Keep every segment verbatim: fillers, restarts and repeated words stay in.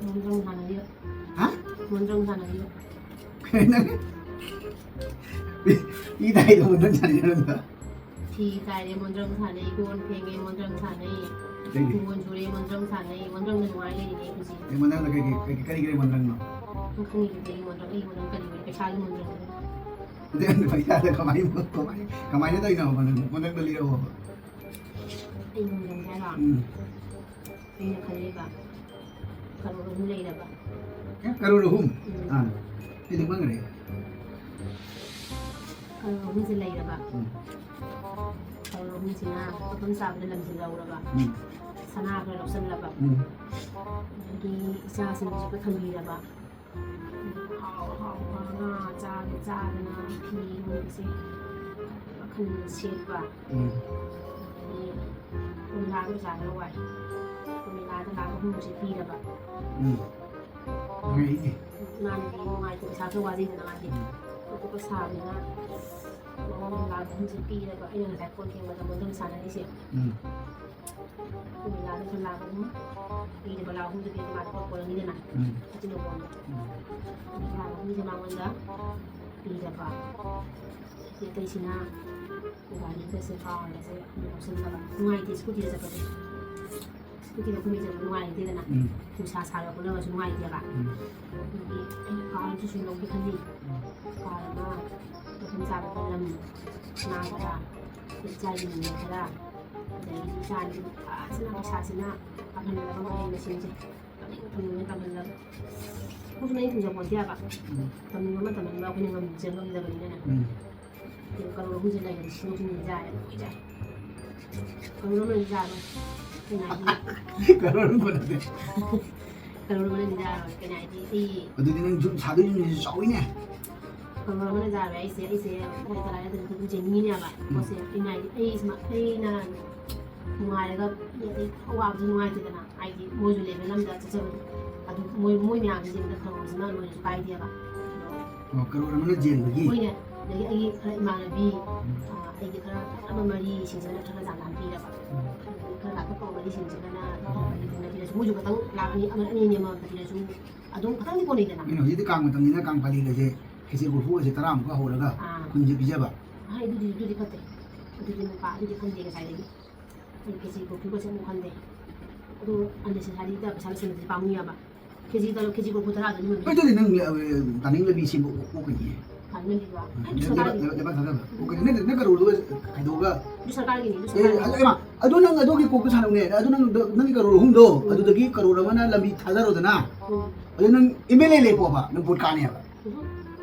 ꯃꯣꯟꯗ꯭ꯔꯪ ꯁꯥꯟꯅꯔꯤꯕ꯫ ꯍꯥ? ꯃꯣꯟꯗ꯭ꯔꯪ ꯁꯥꯟꯅꯔꯤꯕ꯫ ꯅꯪ ꯏ ꯇꯥꯏꯗꯣ ꯃꯣꯟꯗ꯭ꯔꯪ ꯁꯥꯟꯅꯔꯝꯕ? ꯐꯤ ꯇꯥꯏꯔꯦ ꯃꯣꯟꯗ꯭ꯔꯪ ꯁꯥꯟꯅꯩ, ꯀꯣꯟ ꯐꯦꯡꯉꯦ ꯃꯣꯟꯗ꯭ꯔꯪ ꯁꯥꯟꯅꯩ, ꯀꯩꯒꯤ? ꯍꯤꯡꯒꯣꯜ ꯁꯨꯔꯦ ꯃꯣꯟꯗ꯭ꯔꯪ ꯁꯥꯟꯅꯩ, ꯃꯣꯟꯗ꯭ꯔꯪꯗ ꯅꯨꯡꯉꯥꯏ ꯂꯩꯔꯤꯅꯦ ꯑꯩ ꯍꯧꯖꯤꯛ꯫ ꯑꯩ ꯃꯣꯟꯗ꯭ꯔꯪꯗ ꯀꯩꯒꯤ ꯀꯩꯒꯤ ꯀꯔꯤ ꯀꯔꯤ ꯃꯣꯟꯗ꯭ꯔꯪꯅꯣ? ꯅꯪ ꯈꯪꯉꯤꯗꯨꯗꯤ ꯑꯩ ꯃꯣꯟꯗ꯭ꯔꯪ, ꯑꯩ ꯃꯣꯟꯗ꯭ꯔꯪ ꯀꯔꯤ ꯑꯣꯏ? ꯄꯩꯁꯥꯒꯤ ꯃꯣꯟꯗ꯭ꯔꯪ꯫ ꯑꯗꯩ ꯄꯩꯁꯥꯗ ꯀꯃꯥꯏꯅ ꯀꯃꯥꯏꯅ ꯀꯃꯥꯏꯅ ꯇꯧꯔꯤꯅꯣ ꯃꯣꯟꯗ꯭ꯔꯪ? ꯃꯣꯟꯗ꯭ꯔꯪꯗ ꯂꯤꯔꯛꯑꯣ꯫ ꯑꯩ ꯃꯣꯟꯗ꯭ꯔꯪ ꯍꯥꯏꯔꯣ? ꯎꯝ꯫ ꯑꯩꯅ ꯈꯜꯂꯤꯕ ꯀꯔꯣꯔ ꯑꯍꯨꯝ ꯂꯩꯔꯕ꯫ ꯑꯦ, ꯀꯔꯣꯔ ꯑꯍꯨꯝ? ꯎꯝ꯫ ꯑꯥ꯫ ꯑꯩ ꯅꯤꯡꯕꯪꯈ꯭ꯔꯦ꯫ ꯀꯔꯣꯔ ꯑꯍꯨꯝꯁꯦ ꯂꯩꯔꯕ꯫ ꯎꯝ꯫ ꯀꯔꯣꯔ ꯑꯍꯨꯝꯁꯤꯅ ꯃꯐꯝ ꯆꯥꯕꯗ ꯂꯝꯁꯦ ꯂꯧꯔꯕ꯫ ꯎꯝ꯫ ꯁꯅꯥ ꯈꯔ ꯂꯧꯁꯜꯂꯕ꯫ ꯎꯝ꯫ ꯑꯗꯒꯤ ꯏꯆꯥꯁꯤꯡꯁꯤꯁꯨ ꯈꯔ ꯊꯝꯕꯤꯔꯕ꯫ ꯍꯥꯎ ꯍꯥꯎꯕ ꯉꯥ ꯆꯥꯒꯦ ꯆꯥꯗꯅ ꯐꯤ ꯅꯨꯡꯁꯦ ꯃꯈꯜ ꯁꯦꯠꯄ꯫ ꯎꯝ꯫ ꯑꯗꯒꯤ ꯄꯨꯡꯂꯥꯗ ꯆꯥꯗꯅ ꯋꯥꯏ꯫ ꯄꯨꯡꯂꯥꯗ ꯂꯥꯛ ꯑꯍꯨꯝꯁꯦ ꯄꯤꯔꯕ꯫ ꯎꯝ꯫ ꯅꯨꯡꯉꯥꯏꯅꯦ꯫ ꯃꯥꯅꯗꯤ ꯅꯨꯡꯉꯥꯏꯇꯦ, ꯄꯩꯁꯥ ꯈꯔ ꯋꯥꯖꯩꯗꯅ ꯃꯥꯗꯤ꯫ ꯎꯝ꯫ ꯑꯇꯣꯞꯄ ꯁꯥꯕꯅꯤꯅ ꯃꯉꯣꯟꯗ ꯂꯥꯛ ꯑꯍꯨꯝꯁꯦ ꯄꯤꯔꯕ꯫ ꯑꯩꯅ ꯉꯁꯥꯏ ꯀꯣꯟ ꯐꯦꯡꯕꯗ ꯃꯣꯟꯗ꯭ꯔꯪ ꯁꯥꯟꯅꯔꯤꯁꯦ꯫ ꯎꯝ꯫ ꯄꯨꯡꯂꯥꯗ ꯂꯥꯛ ꯑꯍꯨꯝ ꯄꯤꯔꯕ, ꯂꯥꯛ ꯑꯍꯨꯝꯗꯨꯗꯤ ꯃꯥꯅ ꯀꯣꯟ ꯀꯣꯜꯂꯅꯤꯗꯅ꯫ ꯎꯝ꯫ ꯑꯗꯨꯅ ꯀꯣꯟꯗꯣ꯫ ꯎꯝ꯫ ꯂꯥꯛ ꯑꯍꯨꯝꯁꯦ ꯃꯉꯣꯟꯗ ꯄꯤꯔꯕ꯫ ꯑꯇꯩꯁꯤꯅ ꯒꯥꯔꯤꯒꯁꯦ, ꯀꯥꯔꯒꯁꯦ ꯑꯃꯨꯛ ꯂꯧꯁꯤꯟꯗꯕ꯫ ꯅꯨꯡꯉꯥꯏꯇꯦ ꯁ꯭ꯀꯨꯇꯤꯗ ꯆꯠꯄꯁꯦ꯫ ꯁ꯭ꯀꯨꯇꯤꯗ ꯑꯩꯈꯣꯏ ꯆꯠꯄ ꯅꯨꯡꯉꯥꯏꯇꯦꯗꯅ꯫ ꯎꯝ꯫ ꯅꯨꯡꯁꯥ ꯁꯥꯔ ꯈꯣꯠꯂꯒꯁꯨ ꯅꯨꯡꯉꯥꯏꯇꯦꯕ꯫ ꯎꯝ꯫ ꯑꯗꯨꯒꯤ ꯑꯩꯅ ꯀꯥꯔ ꯑꯃꯁꯨ ꯁꯨꯝ ꯂꯧꯒꯦ ꯈꯜꯂꯤ꯫ ꯀꯥꯔ ꯑꯃ ꯃꯐꯝ ꯆꯥꯕ ꯂꯝ ꯁꯅꯥ ꯈꯔ, ꯏꯆꯥꯒꯤ ꯃꯤꯡ ꯈꯔ, ꯑꯗꯒꯤ ꯏꯆꯥꯒꯤ ꯐꯖꯅ ꯄꯩꯁꯥꯁꯤꯅ ꯇꯝꯍꯜꯂꯒ ꯃꯍꯩ ꯃꯁꯤꯡꯁꯦ ꯇꯝꯅꯤꯡ ꯇꯝꯅꯤꯡꯅ ꯇꯝꯍꯜꯂꯒ꯫ ꯑꯩꯈꯣꯏꯁꯨ ꯃꯅꯤꯡ ꯊꯨꯡꯖꯄꯣꯟꯇꯦ ꯍꯥꯏꯕ꯫ ꯎꯝ꯫ ꯇꯝꯅꯤꯡꯕ ꯑꯃ ꯇꯝꯍꯟꯕ ꯑꯩꯈꯣꯏꯅ ꯉꯝꯖ ꯉꯝꯗꯕꯅꯤꯅꯅꯦ꯫ ꯎꯝ꯫ ꯑꯗꯨ ꯀꯔꯣꯔ ꯑꯍꯨꯝꯁꯦ ꯂꯩꯔꯗꯤ ꯁꯤꯡ ꯑꯍꯨꯝ ꯌꯥꯔꯦ, ꯂꯣꯏ ꯌꯥꯔꯦ꯫ ꯀꯔꯣꯔ ꯑꯃ ꯌꯥꯔꯣꯏ꯫ ꯑꯩꯅ ꯍꯥꯏꯗꯤ ꯀꯔꯣꯔ ꯑꯃ ꯅꯠꯇꯦ꯫ ꯀꯔꯣꯔ ꯑꯃꯅ ꯌꯥꯔꯣꯏ꯫ ꯀꯩꯅ ꯍꯥꯏꯗꯤ ꯑꯩ ꯑꯗꯨꯗꯤ ꯅꯪ ꯌꯨꯝ ꯁꯥꯗꯣꯏ ꯌꯨꯝꯁꯤꯁꯨ ꯆꯥꯎꯋꯤꯅꯦ꯫ ꯀꯔꯣꯔ ꯑꯃꯅ ꯌꯥꯔꯣꯏ꯫ ꯑꯩꯁꯦ, ꯑꯩꯁꯦ ꯍꯥꯏ ꯇꯔꯥ ꯌꯥꯗ꯭ꯔꯗꯤ ꯑꯗꯨꯝ ꯆꯦꯟꯅꯤꯡꯉꯤꯅꯦꯕ꯫ ꯎꯝ꯫ ꯄꯣꯠꯁꯦ ꯑꯩꯅ ꯍꯥꯏꯗꯤ ꯑꯩ ꯁꯨꯃꯥꯏ-, ꯑꯩꯅ ꯅꯨꯡꯉꯥꯏꯔꯒ ꯑꯗꯩ ꯑꯋꯥꯕꯁꯨ ꯅꯨꯡꯉꯥꯏꯇꯦꯗꯅ꯫ ꯍꯥꯏꯗꯤ ꯃꯣꯏꯁꯨ ꯂꯦꯚꯦꯜ ꯑꯃꯗ ꯆꯠꯆꯕꯗꯣ꯫ ꯑꯗꯨ ꯃꯣꯏ, ꯃꯣꯏ ꯃꯌꯥꯝꯁꯦ ꯌꯦꯡꯕꯗ ꯀꯔꯣꯔꯁꯤꯅ ꯂꯣꯏꯅꯁꯨ ꯀꯥꯏꯗꯦꯕ꯫ ꯑꯣ, ꯀꯔꯣꯔ ꯑꯃꯅ ꯆꯦꯟꯕꯒꯤ? ꯍꯣꯏꯅꯦ꯫ ꯑꯗꯒꯤ ꯑꯩꯒꯤ ꯈꯔ ꯏꯃꯥꯟꯅꯕꯤ, ꯑ, ꯑꯩꯒꯤ ꯈꯔ ꯐꯖꯕ ꯃꯔꯤꯁꯤꯡꯁꯤꯅ ꯈꯔ ꯖꯥꯝ ꯖꯥꯝ ꯄꯤꯔꯕ꯫ ꯑꯗꯒꯤ ꯈꯔ ꯂꯥꯞꯊꯣꯛꯄ ꯃꯔꯤꯁꯤꯡꯁꯤꯅ ꯈꯔ ꯄꯤꯔꯁꯨ, ꯃꯣꯏꯁꯨ ꯈꯇꯪ ꯂꯥꯛ ꯑꯅꯤ, ꯑꯃ ꯑꯅꯤ ꯑꯅꯤ ꯑꯃꯃꯝꯇ ꯄꯤꯔꯁꯨ ꯑꯗꯨꯝ ꯈꯇꯪꯗꯤ ꯀꯣꯟꯅꯩꯗꯅ꯫ ꯑꯩꯅ ꯍꯧꯖꯤꯛꯇꯤ ꯀꯥꯡ ꯃꯇꯝꯅꯤꯅ ꯀꯥꯡ ꯄꯥꯜꯂꯤꯒꯁꯦ ꯈꯦꯆꯤ ꯀꯣꯔꯐꯨꯒꯁꯦ ꯇꯔꯥꯃꯨꯛꯀ ꯍꯧꯔꯒ ꯑꯥ꯫ ꯈꯨꯟꯁꯦ ꯄꯤꯖꯕ꯫ ꯑꯍꯩ, ꯑꯗꯨꯗꯤ, ꯑꯗꯨꯗꯤ ꯐꯠꯇꯦ꯫ ꯑꯗꯨꯗꯤ ꯅꯨꯄꯥ, ꯑꯗꯨꯗꯤ ꯈꯟꯗꯦ ꯉꯁꯥꯏꯗꯒꯤ꯫ ꯑꯩ ꯈꯦꯆꯤ ꯀꯣꯔꯐꯨꯒꯁꯦ ꯑꯃꯨꯛ ꯈꯟꯗꯦ꯫ ꯑꯗꯨ unnecessary ꯗ ꯄꯩꯁꯥ ꯂꯣꯏꯁꯟꯕꯗꯤ ꯄꯥꯝꯃꯨꯏ ꯍꯥꯏꯕ꯫ ꯈꯦꯆꯤ ꯇꯔꯨꯛ, ꯈꯦꯆꯤ ꯀꯣꯔꯐꯨ ꯇꯔꯥꯗꯨꯅ ꯂꯣꯏꯔꯦ꯫ ꯑꯗꯨꯗꯤ ꯅꯪ, ꯑ, ꯇꯥꯅꯤꯡ ꯂꯝꯕꯤ ꯁꯦꯝꯕ ꯑꯣꯛ-, ꯑꯣꯛꯀꯅꯤꯌꯦ꯫ ꯇꯥꯅꯤꯡ ꯂꯝꯕꯤꯕ? ꯑ, ꯑꯗꯨ ꯂꯩꯕꯥꯛ, ꯁꯔꯀꯥꯔꯒꯤ꯫ ꯂꯩꯕꯥꯛ, ꯂꯩꯕꯥꯛ ꯊꯥꯗꯕ꯫ ꯑꯣꯛꯀꯅꯤ꯫ ꯅꯪ, ꯅꯪ ꯀꯔꯣꯔꯗꯨꯒ ꯀꯩꯗꯧꯕ? ꯑꯗꯨ ꯁꯔꯀꯥꯔꯒꯤꯅꯤ, ꯑꯗꯨ ꯑꯦ, ꯁꯔꯀꯥꯔꯒꯤꯅꯤ꯫ ꯑꯗꯨ, ꯏꯃꯥ, ꯑꯗꯨ ꯅꯪ ꯑꯗꯨꯒꯤ ꯀꯣꯛꯇ ꯁꯥꯟꯅꯧꯅꯦ꯫ ꯑꯗꯨ ꯅꯪ, ꯅꯪꯒꯤ ꯀꯔꯣꯔ ꯑꯍꯨꯝꯗꯣ, ꯎꯝ꯫ ꯑꯗꯨꯗꯒꯤ ꯀꯔꯣꯔ ꯑꯃꯅ ꯂꯝꯕꯤ ꯊꯥꯗꯔꯣꯗꯅ꯫ ꯎꯝ꯫ ꯑꯗꯨ ꯅꯪ MLA ꯂꯦꯞꯄꯣꯕ, ꯅꯪ ꯚꯣꯠ ꯀꯥꯅꯦꯕ꯫ ꯎꯝ꯫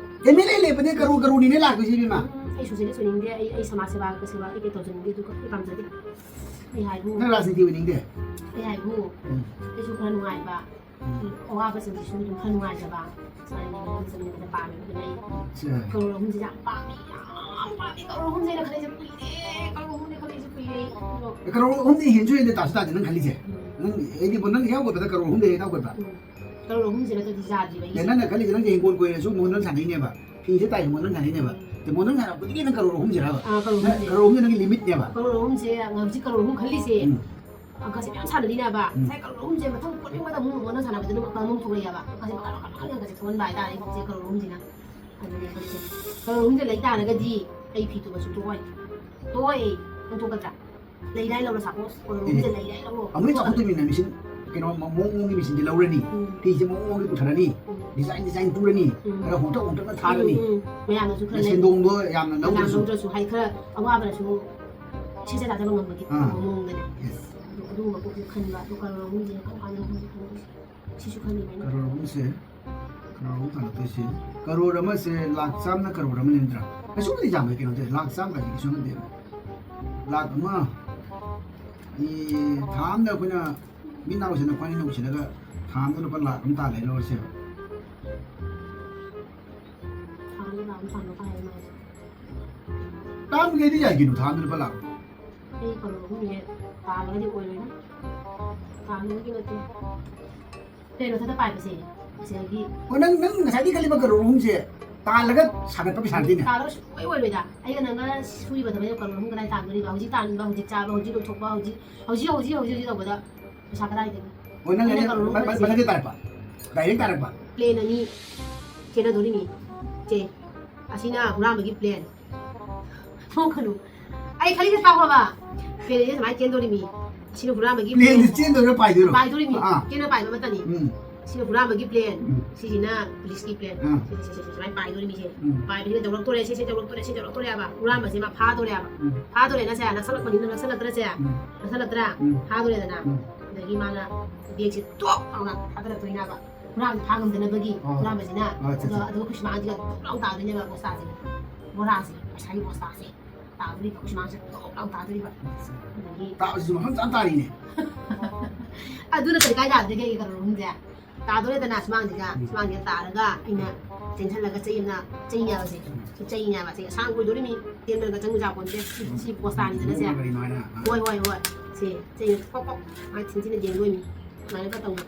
MLA ꯂꯦꯞꯄꯗꯤ ꯀꯔꯣꯔ ꯀꯔꯣꯔꯅꯤꯅꯦ ꯂꯥꯛꯇꯣꯏꯁꯦ, ꯏꯕꯦꯝꯃ꯫ ꯎꯝ, ꯑꯩ socialist ꯑꯣꯏꯅꯤꯡꯗꯦ, ꯑꯩ, ꯑꯩ ꯁꯃꯥꯖ ꯁꯦꯕꯥ, ꯁꯦꯕꯥ ꯀꯩꯀꯩ ꯇꯧꯖꯅꯤꯡꯗꯦ, ꯑꯗꯨꯒ ꯑꯩ ꯄꯥꯝꯖꯗꯦ꯫ ꯑꯩ ꯍꯥꯏꯕꯨ ꯅꯪ ꯔꯥꯖꯅꯤꯇꯤ ꯑꯣꯏꯅꯤꯡꯗꯦ? ꯑꯩ ꯍꯥꯏꯕꯨ ꯎꯝ꯫ ꯑꯩꯁꯨ ꯈꯔ ꯅꯨꯡꯉꯥꯏꯕ, ꯎꯝ꯫ ꯑꯋꯥꯕꯁꯤꯡꯁꯤꯁꯨ ꯑꯗꯨꯝ ꯈꯔ ꯅꯨꯡꯉꯥꯏꯖꯕ, ꯁꯨꯃꯥꯏꯅ ꯂꯩꯅꯤꯡꯕ ꯃꯤꯁꯛ ꯑꯃꯅ ꯄꯥꯝꯃꯦꯕ꯫ ꯑꯗꯨꯅ ꯑꯩ ꯑꯠꯆꯥ꯫ ꯀꯔꯣꯔ ꯑꯍꯨꯝꯁꯦ ꯌꯥꯝ ꯄꯥꯝꯃꯦ, ꯌꯥꯝ ꯄꯥꯝꯃꯦ꯫ ꯀꯔꯣꯔ ꯑꯍꯨꯝꯁꯦ ꯑꯩꯅ ꯈꯜꯂꯤꯁꯦ ꯀꯨꯏꯔꯦ, ꯀꯔꯣꯔ ꯑꯍꯨꯝꯁꯦ ꯈꯜꯂꯤꯁꯦ ꯀꯨꯏꯔꯦ꯫ ꯑꯗꯣ ꯑꯦ, ꯀꯔꯣꯔ ꯑꯍꯨꯝꯗꯤ ꯍꯦꯟꯁꯨ ꯍꯦꯟꯗꯦ, ꯇꯥꯁꯨ ꯇꯥꯗꯦ ꯅꯪ ꯈꯜꯂꯤꯁꯦ꯫ ꯎꯝ꯫ ꯅꯪ, ꯑꯩꯗꯤ ꯅꯪ ꯏꯌꯥꯎ ꯀꯣꯠꯄꯗ ꯀꯔꯣꯔ ꯑꯍꯨꯝꯗꯤ ꯍꯦꯟ ꯏꯌꯥꯎ ꯀꯣꯠꯄ꯫ ꯎꯝ꯫ ꯀꯔꯣꯔ ꯑꯍꯨꯝꯁꯦ ꯅꯠꯇ꯭ꯔꯗꯤ ꯌꯥꯗ꯭ꯔꯤꯕ ꯑꯦ, ꯑꯩꯒꯤꯁꯦ꯫ ꯅꯪꯅ ꯈꯜꯂꯤꯁꯦ ꯅꯪꯁꯦ ꯍꯤꯡꯒꯣꯜ ꯀꯣꯏꯔꯁꯨ ꯃꯣꯟꯗꯪ ꯁꯥꯟꯅꯩꯅꯦꯕ, ꯐꯤꯁꯦ ꯇꯥꯏꯁꯨ ꯃꯣꯟꯗꯪ ꯁꯥꯟꯅꯩꯅꯦꯕ꯫ ꯎꯝ꯫ ꯑꯗ ꯃꯣꯟꯗꯪ ꯁꯥꯟꯅꯕꯗꯒꯤ ꯅꯪ ꯀꯔꯣꯔ ꯑꯍꯨꯝꯁꯤꯔꯕ? ꯑꯥ, ꯀꯔꯣꯔ ꯅꯪ ꯑꯍꯨꯝꯁꯦ꯫ ꯀꯔꯣꯔ ꯑꯍꯨꯝꯁꯦ ꯅꯪꯒꯤ limit ꯅꯦꯕ꯫ ꯀꯔꯣꯔ ꯑꯍꯨꯝꯁꯦ ꯍꯧꯖꯤꯛ ꯀꯔꯣꯔ ꯑꯍꯨꯝ ꯈꯜꯂꯤꯁꯦ꯫ ꯎꯝ꯫ ꯑꯪꯀꯁꯦ ꯃꯌꯥꯝ ꯁꯥꯟꯅꯗꯣꯏꯅꯦꯕ꯫ ꯎꯝ꯫ ꯉꯁꯥꯏ ꯀꯔꯣꯔ ꯑꯍꯨꯝꯁꯦ ꯃꯊꯪ ꯄꯣꯠꯅꯤꯡꯕꯗ ꯑꯃꯨꯛ ꯃꯣꯟꯗꯪ ꯁꯥꯟꯅꯕꯗ ꯑꯗꯨꯝ ꯑꯪꯀ ꯑꯃꯃꯨꯛ ꯊꯣꯛꯂꯛꯑꯦꯕ꯫ ꯑꯪꯀꯁꯦ ꯃꯈꯜ ꯃꯈꯜ ꯃꯈꯜ ꯑꯪꯀꯁꯦ ꯊꯣꯛꯍꯟꯕ ꯍꯥꯏꯇꯥꯔꯦ ꯍꯧꯖꯤꯛꯁꯦ ꯀꯔꯣꯔ ꯑꯍꯨꯝꯁꯤꯅ꯫ ꯑꯗꯨꯅꯦ ꯈꯜꯂꯤꯁꯦ꯫ ꯀꯔꯣꯔ ꯑꯍꯨꯝꯁꯦ ꯂꯩ ꯇꯥꯔꯒꯗꯤ ꯑꯩ ꯐꯤ ꯇꯨꯕꯁꯨ ꯇꯣꯛꯑꯣꯏ꯫ ꯇꯣꯛꯑꯣꯏ꯫ ꯅꯪ ꯇꯣꯛꯀꯗ꯭ꯔꯥ? ꯂꯩꯔꯥꯏ ꯂꯧꯔꯣ, suppose, ꯀꯔꯣꯔ ꯑꯍꯨꯝꯁꯦ ꯑꯦ, ꯂꯩꯔꯥꯏ ꯂꯧꯔꯣ꯫ ꯑꯃꯨꯛ ꯆꯥꯎꯈꯠꯇꯣꯏ ꯃꯤꯅ ꯃꯦꯆꯤꯟ, ꯀꯩꯅꯣ, ꯃ-, ꯃꯑꯣꯡ ꯃꯑꯣꯡꯒꯤ ꯃꯦꯆꯤꯟꯁꯦ ꯂꯧꯔꯅꯤ꯫ ꯎꯝ꯫ ꯐꯤꯁꯦ ꯃꯑꯣꯡ ꯃꯑꯣꯡꯒꯤ ꯄꯨꯊꯔꯅꯤ꯫ ꯎꯝ꯫ Design design ꯇꯨꯔꯅꯤ꯫ ꯎꯝ꯫ ꯈꯔ ꯍꯣꯡꯇꯛ ꯍꯣꯡꯇꯛꯅ ꯊꯥꯔꯅꯤ꯫ ꯎꯝ, ꯎꯝ꯫ ꯃꯌꯥꯝꯅꯁꯨ ꯈꯔ ꯑꯗ ꯂꯩ-, ꯁꯦꯟꯗꯣꯡꯗꯣ ꯌꯥꯝꯅ ꯌꯥꯝ ꯂꯧꯗ꯭ꯔꯁꯨ꯫ ꯂꯧꯗ꯭ꯔꯁꯨ, ꯍꯥꯏ, ꯈꯔ ꯑꯋꯥꯕꯅꯁꯨ ꯁꯦꯠꯆ ꯆꯥꯖꯕ ꯉꯝꯕꯒꯤ ꯑꯥ꯫ ꯃꯑꯣꯡꯗꯅꯦ꯫ Yes꯫ ꯑꯗꯨ, ꯑꯗꯨꯒꯨꯝꯕ ꯄꯣꯠꯁꯦ ꯈꯟꯕ, ꯑꯗꯣ ꯀꯔꯣꯔ ꯑꯍꯨꯝꯁꯤꯅ ꯀꯔꯝ ꯀꯥꯟꯗ ꯍꯧꯖꯤꯛ ꯍꯧꯖꯤꯛ ꯁꯤꯁꯨ ꯈꯜꯂꯤꯕꯅꯤ꯫ ꯀꯔꯣꯔ ꯑꯍꯨꯝꯁꯦ, ꯀꯔꯣꯔ ꯑꯍꯨꯝ ꯊꯥꯡꯒꯠꯇꯣꯏꯁꯦ, ꯀꯔꯣꯔ ꯑꯃꯁꯦ ꯂꯥꯛ ꯆꯥꯝꯅ ꯀꯔꯣꯔ ꯑꯃꯅꯤ ꯅꯠꯇ꯭ꯔꯥ? ꯀꯩꯁꯨꯕꯨꯗꯤ ꯌꯥꯝꯕ ꯀꯩꯅꯣ ꯅꯠꯇꯦ, ꯂꯥꯛ ꯆꯥꯝ ꯀꯥꯏꯁꯦ ꯀꯩꯁꯨ ꯅꯠꯇꯦꯕ꯫ ꯂꯥꯛ ꯑꯃ, ꯏ, ꯊꯥ ꯑꯃꯗ ꯑꯩꯈꯣꯏꯅ ꯃꯤꯠ ꯅꯥ ꯎꯁꯤꯟꯅ ꯈ꯭ꯋꯥꯏ ꯅꯤꯡꯅ ꯎꯁꯤꯜꯂꯒ ꯊꯥ ꯑꯃꯗ ꯂꯨꯄꯥ ꯂꯥꯛ ꯑꯃ ꯇꯥꯜꯂꯦ ꯂꯧꯔꯁꯦꯕ꯫ ꯊꯥ ꯑꯃꯗ ꯂꯥꯛ ꯑꯃ ꯇꯥꯟꯕ ꯀꯥꯏ ꯍꯥꯏꯅꯣ ꯍꯥꯏꯁꯦ? ꯇꯥꯟꯕꯈꯩꯗꯤ ꯌꯥꯏ ꯀꯩꯅꯣ, ꯊꯥ ꯑꯃꯗ ꯂꯨꯄꯥ ꯂꯥꯛ ꯑꯃ꯫ ꯑꯩ ꯀꯔꯣꯔ ꯑꯍꯨꯝꯁꯦ ꯇꯥꯜꯂꯒꯗꯤ ꯑꯣꯏꯔꯣꯏꯅ꯫ ꯇꯥꯜꯂꯒꯗꯤ ꯅꯠꯇꯦ꯫ ꯇꯔꯦꯠ ꯃꯊꯛꯇ ꯄꯥꯏꯕꯁꯦ, ꯑꯁꯤꯗꯒꯤ ꯍꯣꯏ, ꯅꯪ, ꯅꯪ ꯉꯁꯥꯏꯗꯒꯤ ꯈꯜꯂꯤꯕ ꯀꯔꯣꯔ ꯑꯍꯨꯝꯁꯦ, ꯇꯥꯜꯂꯒ ꯁꯥꯒꯠꯄ ꯄꯩꯁꯥ ꯅꯠꯇꯦꯅꯦ꯫ ꯇꯥꯜꯂꯒ ꯁꯨꯡꯑꯣꯏ ꯑꯣꯏꯔꯣꯏꯗ꯫ ꯑꯩꯒ ꯅꯪꯒ ꯁꯨꯔꯤꯕ ꯊꯕꯛ ꯀꯔꯣꯔ ꯑꯍꯨꯝ ꯀꯗꯥꯏ ꯇꯥꯟꯗꯣꯔꯤꯕ? ꯍꯧꯖꯤꯛ ꯇꯥꯟꯕ, ꯍꯧꯖꯤꯛ ꯆꯥꯕ, ꯍꯧꯖꯤꯛ ꯂꯣꯏꯊꯣꯛꯄ, ꯍꯧꯖꯤꯛ ꯍꯧꯖꯤꯛ ꯍꯧꯖꯤꯛ ꯍꯧꯖꯤꯛ ꯇꯧꯕꯗ ꯄꯩꯁꯥ ꯀꯗꯥꯏꯗꯒꯤ? ꯑꯣ, ꯅꯪ ꯑꯩꯅ ꯑꯩꯅ ꯀꯔꯣꯔ ꯑꯍꯨꯝ ꯃ- ꯃ- ꯃꯊꯛꯇ ꯇꯥꯔꯛꯄ, ꯗꯥꯏꯔꯦꯛ ꯇꯥꯔꯛꯄ꯫ ꯄ꯭ꯂꯦꯟ ꯑꯅꯤ ꯆꯦꯟꯅꯗꯣꯔꯤꯅꯤ꯫ ꯆꯦ, ꯑꯁꯤꯅ ꯍꯨꯔꯥꯟꯕꯒꯤ ꯄ꯭ꯂꯦꯟ꯫ ꯊꯣꯛꯀꯅꯨ꯫ ꯑꯩ ꯈꯜꯂꯤꯁꯦ ꯇꯥꯎ ꯍꯥꯏꯕ꯫ ꯄ꯭ꯂꯦꯟ ꯑꯅꯤ ꯁꯨꯃꯥꯏꯅ ꯆꯦꯟꯗꯣꯔꯤꯃꯤ꯫ ꯑꯁꯤꯅ ꯍꯨꯔꯥꯟꯕꯒꯤ ꯄ꯭ꯂꯦꯟꯁꯦ ꯄ꯭ꯂꯦꯟ꯫ ꯆꯦꯟꯗꯣꯏꯔꯣ ꯄꯥꯏꯗꯣꯏꯔꯣ? ꯄꯥꯏꯗꯣꯔꯤꯃꯤ꯫ ꯑꯥ꯫ ꯆꯦꯟꯅ ꯄꯥꯏꯕ ꯑꯃꯇꯅꯤ꯫ ꯎꯝ꯫ ꯁꯤꯅ ꯍꯨꯔꯥꯟꯕꯒꯤ ꯄ꯭ꯂꯦꯟ꯫ ꯎꯝ꯫ ꯁꯤꯁꯤꯅ ꯄꯨꯂꯤꯁꯀꯤ ꯄ꯭ꯂꯦꯟ꯫ ꯑꯥ꯫ ꯁꯤꯁꯦ, ꯁꯤꯁꯦ, ꯁꯤꯁꯦ ꯁꯨꯃꯥꯏꯅ ꯄꯥꯏꯗꯣꯔꯤꯃꯤꯁꯦ꯫ ꯎꯝ꯫ ꯄꯥꯏꯕꯁꯤꯗ ꯇꯧꯔꯛꯇꯣꯔꯦ, ꯁꯤꯁꯦ ꯇꯧꯔꯛꯇꯣꯔꯦ, ꯁꯤ ꯇꯧꯔꯛꯇꯣꯔꯦ ꯍꯥꯏꯕ꯫ ꯍꯨꯔꯥꯟꯕꯁꯦ ꯃꯥ ꯐꯥꯗꯣꯔꯦ ꯍꯥꯏꯕ꯫ ꯎꯝ꯫ ꯐꯥꯗꯣꯔꯦꯅ ꯁꯦ, ꯅꯛꯁꯜꯂꯛꯄꯅꯤꯅ ꯅꯛꯁꯜꯂꯛꯇ꯭ꯔꯁꯦ꯫ ꯎꯝ꯫ ꯅꯛꯁꯜꯂꯛꯇ꯭ꯔꯥ? ꯎꯝ꯫ ꯐꯥꯗꯣꯔꯦꯗꯅ꯫ ꯎꯝ꯫ ꯑꯗꯒꯤ ꯃꯥꯅ ꯕꯦꯒꯁꯦ ꯇꯣꯛ ꯂꯥꯎꯅ ꯊꯥꯗꯔꯛꯇꯣꯏꯅꯦꯕ꯫ ꯍꯨꯔꯥꯟꯕ ꯐꯥ ꯉꯝꯗꯅꯕꯒꯤ ꯑꯣ꯫ ꯍꯨꯔꯥꯟꯕꯁꯤꯅ꯫ ꯑꯣ, ꯑꯠꯆꯥ, ꯑꯗꯣ, ꯑꯠꯆꯥ꯫ ꯑꯗꯨꯒ ꯑꯩꯈꯣꯏ ꯁꯨꯃꯥꯡꯁꯤꯗ ꯇꯣꯛ ꯂꯥꯎ ꯇꯥꯗꯣꯏꯅꯦꯕ ꯕꯣꯁꯇꯥꯁꯦ꯫ ꯕꯣꯔꯥꯁꯦ, ꯄꯩꯁꯥꯒꯤ ꯕꯣꯁꯇꯥꯁꯦ꯫ ꯇꯥꯗꯣꯔꯤꯕ ꯑꯩꯈꯣꯏ ꯁꯨꯃꯥꯡꯁꯦ ꯇꯣꯛ ꯂꯥꯎ ꯇꯥꯗꯣꯔꯤꯕ꯫ ꯑꯗꯒꯤ ꯇꯥꯕꯁꯤꯁꯨ ꯃꯐꯝ ꯆꯥꯅ ꯇꯥꯔꯤꯅꯦ꯫ ꯑꯗꯨ ꯅꯠꯇ꯭ꯔꯗꯤ ꯀꯥꯏ ꯇꯥꯗꯣꯏꯒꯦ ꯑꯩꯒꯤ ꯀꯔꯣꯔ ꯑꯍꯨꯝꯁꯦ? ꯇꯥꯗꯣꯔꯦꯗꯅ ꯁꯨꯃꯥꯡꯁꯤꯗ, ꯎꯝ꯫ ꯁꯨꯃꯥꯡꯁꯤꯗ ꯇꯥꯔꯒ ꯑꯩꯅ ꯆꯦꯟꯁꯤꯜꯂꯒ ꯆꯩ ꯑꯃꯅ, ꯆꯩꯅꯦꯕꯁꯦ꯫ ꯁꯤ ꯆꯩꯅꯦꯕ, ꯁꯤ ꯑꯁꯥꯡꯕ ꯑꯣꯏꯗꯣꯔꯤꯃꯤ, ꯇꯦꯟꯕꯒ ꯆꯪꯕ ꯌꯥꯄꯣꯟꯇꯦ꯫ ꯁꯤ, ꯁꯤ ꯕꯣꯁꯇꯥꯅꯤꯗꯅ ꯁꯦ꯫ ꯀꯔꯤꯅꯣ ꯍꯥꯏꯅ? ꯍꯣꯏ, ꯍꯣꯏ, ꯍꯣꯏ꯫ ꯁꯤ ꯆꯩꯅ ꯄꯣꯛ ꯄꯣꯛ ꯃꯥꯏ ꯊꯤꯟꯖꯤꯟꯅ ꯌꯦꯡꯗꯣꯏꯅꯤ꯫ ꯁꯨꯃꯥꯏꯅꯒ ꯇꯧꯕ꯫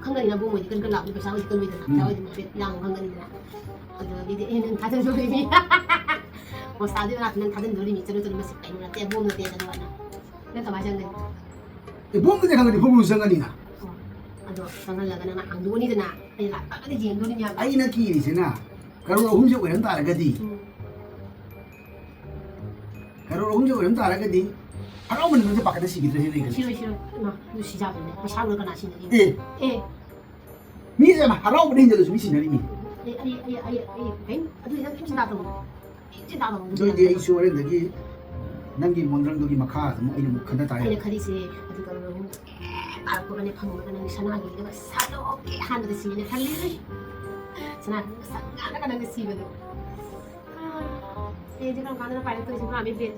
ꯈꯪꯒꯅꯤꯅ ꯑꯕꯣꯝ ꯑꯣꯏꯗꯤ ꯀꯟ ꯀꯟ ꯂꯥꯎꯕꯗꯤ ꯄꯩꯁꯥ ꯑꯣꯏꯗꯤ ꯀꯟ ꯑꯣꯏꯗꯅ꯫ ꯄꯩꯁꯥ ꯎꯝ꯫ ꯑꯣꯏꯗꯤ ꯍꯥꯏꯐꯦꯠ ꯌꯥꯝ ꯈꯪꯒꯅꯤꯗꯅ꯫ ꯑꯗꯨꯗꯒꯤꯗꯤ ꯑꯩ ꯅꯪ ꯊꯥꯖꯤꯟꯗꯣꯔꯤꯃꯤ꯫ ꯕꯣꯁꯇꯥꯗꯨ ꯃꯅꯥꯛꯇ ꯅꯪ ꯊꯥꯖꯤꯟꯗꯣꯔꯤꯃꯤ꯫ ꯆꯠꯂꯨ ꯆꯠꯂꯨ ꯃꯁꯤ ꯀꯩꯅꯣ ꯅꯠꯇꯦ, ꯑꯕꯣꯝ ꯅꯠꯇꯦ ꯆꯠꯂꯨ ꯍꯥꯏꯅ꯫ ꯅꯪ ꯀꯃꯥꯏꯅ ꯆꯪꯒꯅꯤ? ꯑꯦ, ꯕꯣꯝꯗꯨꯗꯤ ꯈꯪꯒꯗꯤ ꯕꯣꯝ ꯆꯪꯒꯅꯤꯅ꯫ ꯑꯣ, ꯑꯗꯣ ꯆꯪꯍꯜꯂꯒ ꯅꯪꯅ ꯍꯥꯡꯗꯣꯛꯑꯅꯤꯗꯅ, ꯑꯩꯅ ꯂꯥꯛꯑꯒꯗꯤ ꯌꯦꯡꯗꯣꯔꯤꯅꯦꯕ꯫ ꯑꯩꯅ ꯀꯤꯔꯤꯁꯤꯅ ꯀꯔꯣꯔ ꯑꯍꯨꯝꯁꯦ ꯑꯣꯏꯔꯝ ꯇꯥꯔꯒꯗꯤ, ꯎꯝ꯫ ꯀꯔꯣꯔ ꯑꯍꯨꯝꯁꯦ ꯑꯣꯏꯔꯝ ꯇꯥꯔꯒꯗꯤ ꯍꯔꯥꯎꯃꯟꯕꯁꯦ ꯄꯥꯈꯠꯅ ꯁꯤꯈꯤꯗ꯭ꯔꯦ ꯁꯤꯅꯤ ꯑꯩ ꯈꯜꯂꯤꯁꯦ꯫ ꯁꯤꯔꯣꯏ, ꯁꯤꯔꯣꯏ꯫ ꯏꯃꯥ, ꯑꯗꯨ ꯁꯤꯖꯥꯕꯅꯦ꯫ ꯄꯩꯁꯥ ꯎꯔ ꯀꯅꯥ ꯁꯤꯅꯒꯦ? ꯑꯦ, ꯑꯦ, ꯃꯤꯁꯦ ꯌꯥꯝ ꯍꯔꯥꯎꯕꯅ ꯍꯦꯟꯖꯜꯂꯁꯨ ꯃꯤ ꯁꯤꯟꯅꯔꯤꯃꯤ꯫ ꯑꯩ, ꯑꯩ, ꯑꯩ, ꯑꯩ, ꯑꯩ, ꯀꯩꯝ, ꯑꯗꯨꯗꯤ ꯅꯪ ꯀꯩꯝ ꯆꯤꯟꯇꯥ ꯇꯧꯅꯨ꯫ ꯀꯩꯝ ꯆꯤꯟꯇꯥ ꯇꯧꯅꯨ꯫ ꯑꯗꯨ ꯑꯣꯏꯔꯗꯤ ꯑꯩꯁꯨ ꯍꯣꯔꯦꯟꯗꯒꯤ ꯅꯪꯒꯤ ꯃꯣꯟꯗ꯭ꯔꯪꯗꯨꯒꯤ ꯃꯈꯥ ꯑꯗꯨꯝ ꯑꯩꯅ ꯑꯃꯨꯛ ꯈꯟꯊ ꯇꯥꯔꯦ꯫ ꯑꯩꯅ ꯈꯜꯂꯤꯁꯦ, ꯑꯗꯨ ꯀꯔꯣꯔ ꯑꯍꯨꯝ ꯇꯥꯔꯛꯄꯒꯅꯦ, ꯐꯪꯕꯒ ꯅꯪ ꯁꯅꯥꯒꯤꯗꯒ ꯁꯥꯗꯣꯛꯀꯦ ꯑꯍꯥꯟꯕꯗ ꯁꯤꯅꯦ ꯈꯜꯂꯤꯁꯦ꯫ ꯁꯅꯥꯒꯤꯗꯒ ꯁꯪꯉꯥꯜꯂꯒ ꯅꯪꯒ ꯁꯤꯕꯗꯣ꯫ ꯑꯦ, ꯑꯩꯗꯤ ꯀꯔꯝ ꯀꯥꯟꯗꯅ ꯄꯥꯏꯔꯛꯇꯣꯏꯁꯦ? ꯄꯨꯔꯥ ꯃꯤ ꯕꯦꯟ꯫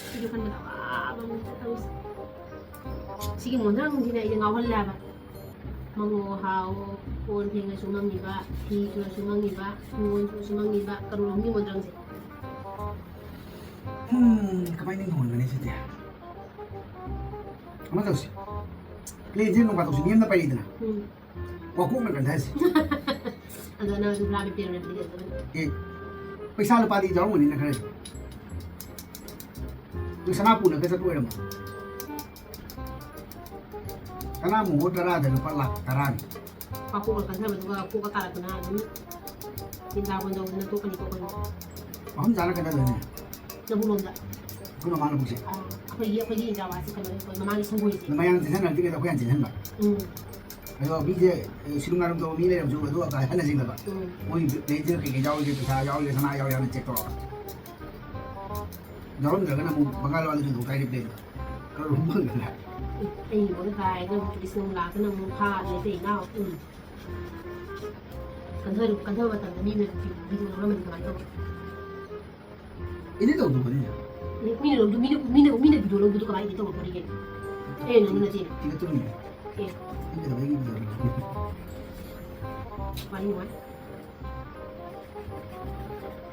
ꯁꯤꯁꯨ ꯈꯟꯕꯗ ꯑꯋꯥꯕ ꯑꯃ ꯇꯧꯔꯤꯁꯦ꯫ ꯁꯤꯒꯤ ꯃꯣꯟꯗ꯭ꯔꯪꯁꯤꯅ ꯑꯩꯁꯦ ꯉꯥꯎꯍꯜꯂꯦ ꯍꯥꯏꯕ꯫ ꯃꯪꯉꯣ ꯍꯥꯎꯋꯣ, ꯀꯣꯟ ꯐꯦꯡꯉꯁꯨ ꯃꯪꯉꯤꯕ, ꯐꯤ ꯁꯨꯔꯁꯨ ꯃꯪꯉꯤꯕ, ꯐꯤꯔꯣꯟ ꯁꯨꯔꯁꯨ ꯃꯪꯉꯤꯕ, ꯀꯔꯣꯔ ꯑꯍꯨꯝꯒꯤ ꯃꯣꯟꯗ꯭ꯔꯪꯁꯦ꯫ ꯍꯝ, ꯀꯃꯥꯏꯅ ꯅꯤꯡꯍꯧꯔꯒꯅꯤ ꯁꯤꯗꯤ? ꯑꯃ ꯇꯧꯁꯤ꯫ ꯄ꯭ꯂꯦꯟꯁꯦ ꯅꯣꯡ ꯐꯥꯗꯣꯛꯁꯨ ꯅꯦꯝꯅ ꯄꯥꯏꯔꯛꯏꯗꯅ꯫ ꯎꯝ꯫ ꯋꯥꯀꯣꯛꯅ ꯀꯟꯊꯁꯤ꯫ ꯑꯗꯣ ꯅꯪ ꯑꯗꯨꯝ ꯂꯥꯞꯅ ꯄꯤꯔꯝꯃꯗꯤ ꯑꯗꯨꯝ ꯑꯦ, ꯄꯩꯁꯥ ꯂꯨꯄꯥꯗꯤ ꯌꯥꯎꯔꯝꯒꯅꯤꯅ ꯈꯔꯗꯤ꯫ ꯑꯗꯨ ꯁꯅꯥ ꯄꯨꯅꯒ ꯆꯠꯄ ꯑꯣꯏꯔꯝꯃꯣ꯫ ꯁꯅꯥ ꯃꯣꯍꯣꯔ ꯇꯔꯥꯗ ꯂꯨꯄꯥ ꯂꯥꯛ ꯇꯔꯥꯅꯤ꯫ ꯃꯀꯣꯛꯅ ꯀꯟꯊꯕꯗꯨꯒ ꯀꯣꯛꯀ ꯀꯥꯔꯛꯇꯅ ꯑꯗꯨꯝ ꯆꯤꯟꯗꯥ ꯕꯣꯟ ꯇꯧꯗꯅ ꯇꯣꯛꯀꯅꯤꯀꯣ ꯑꯩꯈꯣꯏ꯫ ꯃꯐꯝ ꯆꯥꯅ ꯀꯟꯊꯗꯣꯏꯅꯦ꯫ ꯂꯧꯕꯨꯛꯂꯣꯝꯗ꯫ ꯑꯩꯈꯣꯏ ꯃꯃꯥꯡ ꯂꯧꯕꯨꯛꯁꯦ꯫ ꯑꯥ, ꯑꯩꯈꯣꯏꯒꯤ, ꯑꯩꯈꯣꯏꯒꯤ ꯏꯟꯗ꯭ꯔꯥꯋꯥꯁꯤ ꯀꯩꯅꯣ, ꯑꯩꯈꯣꯏ ꯃꯃꯥꯡꯒꯤ ꯁꯪꯒꯣꯏꯁꯦ꯫ ꯃꯌꯥꯡ ꯆꯦꯟꯁꯤꯟꯅꯔꯛꯇ꯭ꯔꯤꯉꯩꯗ ꯑꯩꯈꯣꯏ ꯍꯥꯟꯅ ꯆꯦꯟꯁꯤꯟꯕ꯫ ꯎꯝ꯫ ꯑꯗꯣ ꯃꯤꯁꯦ, ꯑꯦ, ꯁꯤꯔꯨꯝ ꯅꯥꯔꯨꯝ ꯇꯧꯕ ꯃꯤ ꯂꯩꯔꯝꯁꯨ ꯑꯗꯨ ꯑꯝꯇ ꯍꯥꯏꯍꯟꯅꯁꯤꯡꯗꯕ꯫ ꯎꯝ꯫ ꯃꯣꯏ ꯕꯦꯡꯁꯤꯗ ꯀꯩꯀꯩ ꯌꯥꯎꯔꯤꯒꯦ, ꯄꯩꯁꯥ ꯌꯥꯎꯔꯤꯒꯦ, ꯁꯅꯥ ꯌꯥꯎꯔꯤꯒꯦ ꯍꯥꯟꯅ ꯆꯦꯛ ꯇꯧꯔꯒ꯫ ꯌꯥꯎꯔꯝꯗ꯭ꯔꯒꯅ ꯑꯃꯨꯛ ꯕꯪꯒꯥꯂꯤ ꯋꯥꯗ ꯆꯤꯡꯊꯣꯛ ꯇꯥꯏ ꯔꯤꯄ꯭ꯂꯦꯗꯣ꯫ ꯀꯔꯣꯔ ꯑꯍꯨꯝ ꯐꯪꯗꯅ꯫ ꯑꯦ, ꯑꯩ ꯌꯣꯟ ꯇꯥꯏꯗꯅ ꯑꯃꯨꯛ ꯄꯨꯂꯤꯁꯅ ꯑꯃꯨꯛ ꯂꯥꯛꯇꯅ ꯑꯃꯨꯛ ꯐꯥꯗꯅ ꯏꯇꯩ ꯏꯅꯥꯎ꯫ ꯎꯝ꯫ ꯀꯟꯊꯔꯨ-, ꯀꯟꯊꯕ ꯃꯇꯝꯗ ꯃꯤꯅ ꯚꯤꯗꯤꯑꯣ ꯂꯧꯔꯝꯃꯗꯤ ꯀꯃꯥꯏꯅ ꯇꯧꯕ? ꯏꯗꯤꯠ ꯇꯧꯗꯕꯅꯤꯅ꯫ ꯃꯤꯅ ꯂꯧꯗꯨ-, ꯃꯤꯅ, ꯃꯤꯅ, ꯃꯤꯅ ꯚꯤꯗꯤꯑꯣ ꯂꯧꯕꯗꯨ ꯀꯃꯥꯏꯅ ꯏꯗꯤꯠ ꯇꯧꯔꯛꯇꯣꯔꯤꯒꯦ? ꯑꯩꯅ ꯅꯪ ꯅꯠꯇꯦꯅꯦ꯫ ꯊꯤꯒꯠꯇꯣꯔꯤꯅꯦ꯫ ꯑꯦ꯫ ꯅꯪ ꯀꯩꯗꯧꯕꯒꯤ ꯚꯤꯗꯤꯑꯣ ꯂꯧꯔꯤꯅꯣ? ꯋꯥꯔꯤ ꯅꯨꯡꯉꯥꯏ꯫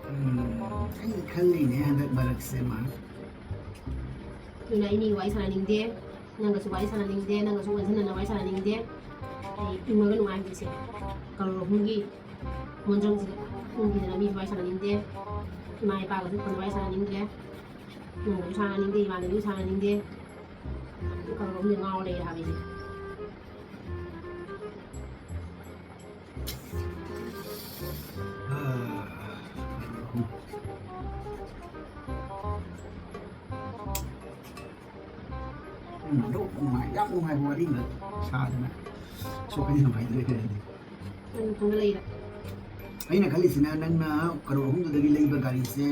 ꯎꯝ, ꯑꯩꯅ ꯈꯜꯂꯤꯅꯦ ꯍꯟꯗꯛ ꯃꯔꯛꯁꯦ ꯃꯥ꯫ ꯑꯗꯨꯅ ꯑꯩ ꯃꯤꯒ ꯋꯥꯔꯤ ꯁꯥꯟꯅꯅꯤꯡꯗꯦ, ꯅꯪꯒꯁꯨ ꯋꯥꯔꯤ ꯁꯥꯟꯅꯅꯤꯡꯗꯦ, ꯅꯪꯒꯁꯨ ꯑꯣꯟꯁꯤꯟꯅꯅ ꯋꯥꯔꯤ ꯁꯥꯟꯅꯅꯤꯡꯗꯦ꯫ ꯑꯩ ꯏꯪꯉꯒ ꯅꯨꯡꯉꯥꯏ ꯍꯧꯖꯤꯛꯁꯦ꯫ ꯀꯔꯣꯔ ꯑꯍꯨꯝꯒꯤ ꯃꯣꯟꯖꯪꯁꯤꯗ ꯎꯪꯈꯤꯗꯅ ꯃꯤꯁꯨ ꯋꯥꯔꯤ ꯁꯥꯟꯅꯅꯤꯡꯗꯦ꯫ ꯏꯃꯥ ꯏꯄꯥꯒꯁꯨ ꯐꯣꯟꯗ ꯋꯥꯔꯤ ꯁꯥꯟꯅꯅꯤꯡꯗ꯭ꯔꯦ꯫ ꯅꯪꯒꯁꯨ ꯁꯥꯟꯅꯅꯤꯡꯗꯦ, ꯏꯃꯥꯟꯅꯕꯤꯁꯨ ꯁꯥꯟꯅꯅꯤꯡꯗꯦ꯫ ꯀꯔꯣꯔ ꯑꯍꯨꯝꯁꯦ ꯉꯥꯎꯔ ꯂꯩꯔꯦ ꯍꯥꯏꯕ ꯑꯩꯁꯦ꯫ ꯎꯝ, ꯑꯗꯨ ꯅꯨꯡꯉꯥꯏ, ꯌꯥꯝ ꯅꯨꯡꯉꯥꯏꯕ ꯋꯥꯔꯤ ꯑꯃ ꯁꯥꯗꯅ ꯁꯣꯛꯀꯅꯤ ꯅꯨꯡꯉꯥꯏꯗ꯭ꯔꯦ ꯈꯔꯗꯤ꯫ ꯅꯪ ꯊꯣꯡꯗ ꯂꯩꯔꯦ꯫ ꯑꯩꯅ ꯈꯜꯂꯤꯁꯤꯅ ꯅꯪꯅ ꯀꯔꯣꯔ ꯑꯍꯨꯝꯗꯨꯗꯒꯤ ꯂꯩꯕ ꯒꯥꯔꯤꯁꯦ,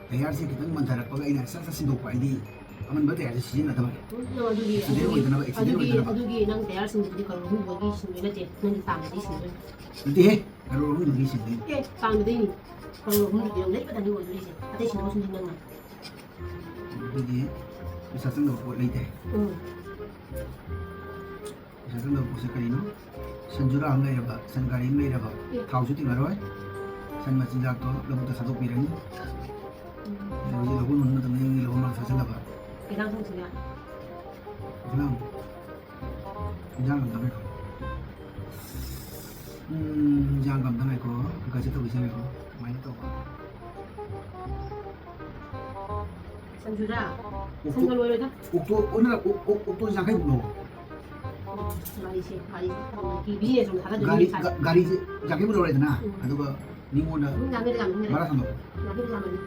ꯇꯌꯥꯔꯁꯦ ꯈꯤꯇꯪ ꯃꯟꯊꯔꯛꯄꯒ ꯑꯩꯅ ꯁꯠ ꯁꯠ ꯁꯤꯟꯗꯣꯛꯄ, ꯍꯥꯏꯗꯤ ꯑꯃꯟꯕ ꯇꯌꯥꯔꯁꯦ ꯁꯤꯖꯤꯟꯅꯗꯕ꯫ ꯎꯝ, ꯑꯗꯨꯒꯤ, accident ꯑꯗꯨꯒꯤ, ꯑꯣꯏꯗꯅꯕ, accident ꯑꯗꯨꯒꯤ, ꯑꯣꯏꯗꯅꯕ꯫ ꯑꯗꯨꯒꯤ ꯅꯪ ꯇꯌꯥꯔ ꯁꯤꯟꯕꯗꯨꯗꯤ ꯀꯔꯣꯔ ꯑꯍꯨꯝꯗꯨꯒꯤ ꯁꯤꯟꯕꯩ ꯅꯠꯇꯦ, ꯅꯪꯒꯤ ꯇꯥꯡꯕꯗꯤ ꯁꯤꯟꯕꯩ꯫ ꯅꯠꯇꯦꯍꯦ, ꯀꯔꯣꯔ ꯑꯍꯨꯝꯗꯨꯒꯤ ꯁꯤꯟꯕꯩ꯫ ꯑꯦ, ꯇꯥꯡꯕꯗꯩꯅꯤ꯫ ꯀꯔꯣꯔ ꯑꯍꯨꯝꯗꯨꯗꯤ ꯅꯪ ꯂꯩꯕꯗꯅꯤ ꯑꯣꯏꯗꯣꯏꯁꯦ, ꯑꯇꯩ ꯁꯤꯟꯗꯣꯛ ꯁꯤꯟꯖꯤꯟ ꯅꯪꯅ꯫ ꯑꯗꯨꯗꯤ ꯄꯩꯁꯥ ꯆꯪꯗꯕ ꯄꯣꯠ ꯂꯩꯇꯦ꯫ ꯎꯝ꯫ ꯄꯩꯁꯥ ꯆꯪꯗꯕ ꯄꯣꯠꯁꯦ ꯀꯔꯤꯅꯣ? ꯁꯟ ꯖꯨꯔꯥ ꯑꯃ ꯂꯩꯔꯕ, ꯁꯟ ꯒꯥꯔꯤ ꯑꯃ ꯂꯩꯔꯕ, ꯑꯦ꯫ ꯊꯥꯎꯁꯨ ꯇꯤꯡꯉꯔꯣꯏ꯫ ꯁꯟ ꯃꯆꯤꯟꯖꯥꯛꯇꯣ ꯂꯧꯕꯨꯛꯇ ꯊꯥꯗꯣꯛꯄꯤꯔꯅꯤ꯫ ꯎꯝ꯫ ꯑꯗ ꯍꯧꯖꯤꯛ ꯂꯧꯍꯣꯟ ꯍꯨꯟꯕ ꯃꯇꯝꯗ ꯌꯨꯝꯒꯤ ꯂꯧꯍꯣꯟ ꯃꯔꯛ ꯆꯥꯁꯤꯜꯂꯕ꯫ ꯀꯩ ꯏꯟꯖꯥꯡ ꯊꯣꯡꯁꯤꯒꯦ? ꯏꯟꯖꯥꯡ, ꯏꯟꯖꯥꯡ ꯂꯧꯊꯣꯛꯈ꯭ꯔꯦ꯫ ꯀꯥꯏ ꯆꯠꯇꯧꯕ ꯏꯆꯦ ꯃꯌꯥꯝ ꯀꯃꯥꯏꯅ ꯇꯧꯕ? ꯁꯟꯖꯨꯔꯥ? ꯁꯟꯒ ꯂꯣꯏꯔꯣꯏꯗ꯫ ꯑꯣꯛꯇꯣ ꯑꯣꯟꯅ ꯑꯣꯛ- ꯑꯣꯛ- ꯑꯣꯛꯇꯣ ꯌꯥꯡꯈꯩꯃꯨꯛ ꯂꯧ꯫ ꯒꯥꯔꯤꯁꯦ ꯒꯥꯔꯤ ꯀꯤꯕꯤꯅꯦ ꯁꯨꯝ ꯊꯥꯗꯗꯣꯏꯅꯦ ꯒꯥꯔꯤ ꯏꯁꯥꯗ꯫ ꯒꯥ- ꯒꯥꯔꯤꯁꯦ ꯌꯥꯡꯈꯩꯃꯨꯛ ꯂꯧꯔꯦꯗꯅ, ꯎꯝ꯫ ꯑꯗꯨꯒ ꯃꯤꯉꯣꯟꯗ ꯎꯝ, ꯌꯥꯡꯈꯩꯗꯤ ꯌꯥꯝꯃꯟꯈ꯭ꯔꯦ꯫ ꯚꯔꯥ ꯁꯟꯗꯣꯛ꯫ ꯌꯥꯡꯈꯩꯗꯤ ꯌꯥꯝꯃꯟꯈ꯭ꯔꯦ꯫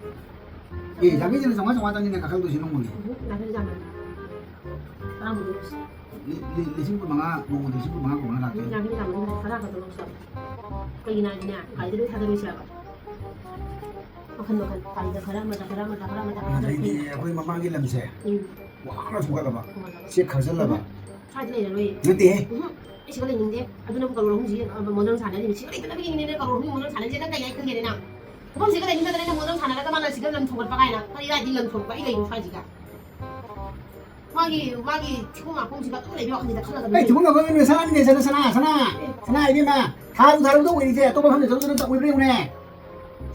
ꯑꯦ, ꯌꯥꯡꯈꯩꯁꯤꯅ ꯆꯥꯝꯃꯉꯥ ꯆꯥꯝꯃꯉꯥ ꯆꯪꯉꯤꯅ ꯀꯥꯈꯠꯂꯛꯇꯣꯏꯁꯤ ꯅꯣꯡꯃꯒꯤ꯫ ꯎꯝ, ꯌꯥꯡꯈꯩꯗꯤ ꯌꯥꯝꯃꯟꯈ꯭ꯔꯦ꯫ ꯇꯔꯥꯃꯨꯛ ꯂꯧꯁꯤ꯫ ꯂꯤ- ꯂꯤ- ꯂꯤꯁꯤꯡ ꯀꯨꯟ ꯃꯉꯥ, ꯅꯣꯡꯃꯗ ꯂꯤꯁꯤꯡ ꯀꯨꯟ ꯃꯉꯥ ꯀꯨꯟ ꯃꯉꯥ ꯂꯥꯛꯇꯣꯏꯅꯤ꯫ ꯎꯝ, ꯌꯥꯡꯈꯩꯗꯤ ꯌꯥꯝꯃꯟꯈ꯭ꯔꯦ꯫ ꯇꯔꯥ ꯈꯛꯇ ꯂꯧꯁꯤ꯫ ꯀꯩꯒꯤꯅꯣ ꯍꯥꯏꯗꯤꯅꯦ, ꯒꯥꯔꯤꯗ ꯂꯣꯏ ꯊꯥꯗꯔꯣꯏꯁꯦ ꯍꯥꯏꯕ꯫ ꯃꯈꯟ ꯃꯈꯟ, ꯒꯥꯔꯤꯗ ꯈꯔ, ꯑꯃꯗ ꯈꯔ, ꯑꯃꯗ ꯈꯔ, ꯑꯃꯗ ꯈꯔ, ꯑꯗꯩꯗꯤ ꯐꯩ꯫ ꯑꯩꯈꯣꯏ ꯃꯃꯥꯡꯒꯤ ꯂꯝꯁꯦ ꯎꯝ, ꯋꯥꯡꯅ ꯊꯣꯡꯒꯠꯂꯕ, ꯊꯣꯡꯒꯠꯂꯕ꯫ ꯆꯦꯛ ꯈꯥꯖꯤꯜꯂꯕ꯫ ꯁ꯭ꯋꯥꯏꯗ ꯂꯩꯔꯔꯣꯏ꯫ ꯅꯠꯇꯦꯍꯦ꯫ ꯎꯝ, ꯑꯩ ꯁꯤꯒ ꯂꯩꯅꯤꯡꯗꯦ꯫ ꯑꯗꯨꯅꯕꯨ ꯀꯔꯣꯔ ꯑꯍꯨꯝꯁꯤ, ꯑ, ꯃꯣꯟꯗ꯭ꯔꯪ ꯁꯥꯟꯅꯔꯤꯅꯤ꯫ ꯁꯤꯒ ꯂꯩꯇꯅꯕꯒꯤꯅꯤꯅꯦ ꯀꯔꯣꯔ ꯑꯍꯨꯝꯒꯤ ꯃꯣꯟꯗ꯭ꯔꯪ ꯁꯥꯟꯅꯔꯤꯁꯦ꯫ ꯅꯪ ꯀꯩ ꯍꯥꯏ ꯈꯪꯒꯦꯅꯦ ꯅꯪ? ꯃꯐꯝꯁꯤꯒ ꯂꯩꯅꯤꯡꯗꯗꯅ ꯑꯩꯅ ꯃꯣꯟꯗ꯭ꯔꯪ ꯁꯥꯟꯅꯔꯒ ꯃꯥꯅ ꯁꯤꯒ ꯂꯪ ꯊꯣꯛꯂꯛꯄ ꯀꯥꯏꯅ꯫ ꯀꯔꯤ ꯔꯥꯏꯗꯤ ꯂꯪ ꯊꯣꯛꯂꯛꯄ? ꯑꯩ ꯔꯥꯏꯗꯤ ꯂꯪ ꯊꯣꯛꯂꯛꯄ? ꯃꯥꯒꯤ, ꯃꯥꯒꯤ ꯊꯤꯕꯣꯡ ꯂꯥꯛꯐꯝꯁꯤꯒ ꯑꯗꯨꯝ ꯂꯩꯕ ꯋꯥꯈꯜꯁꯤꯗ ꯈꯜꯂꯒ ꯑꯗꯨꯝ ꯑꯩ ꯂꯩ꯫ ꯊꯤꯕꯣꯡ ꯂꯥꯛꯐꯝ ꯁꯅꯥꯅꯤꯅꯦ, ꯁꯅꯥ, ꯁꯅꯥ, ꯁꯅꯥ ꯏꯕꯦꯝꯃ꯫ ꯊꯥꯔꯨ ꯊꯥꯔꯨꯗ ꯑꯣꯏꯔꯤꯁꯦ, ꯑꯇꯣꯞꯄ ꯃꯐꯝꯗ ꯆꯠꯂꯨ ꯆꯠꯂꯨ ꯇꯧ ꯏꯕ꯭ꯔꯦꯡꯅꯦ꯫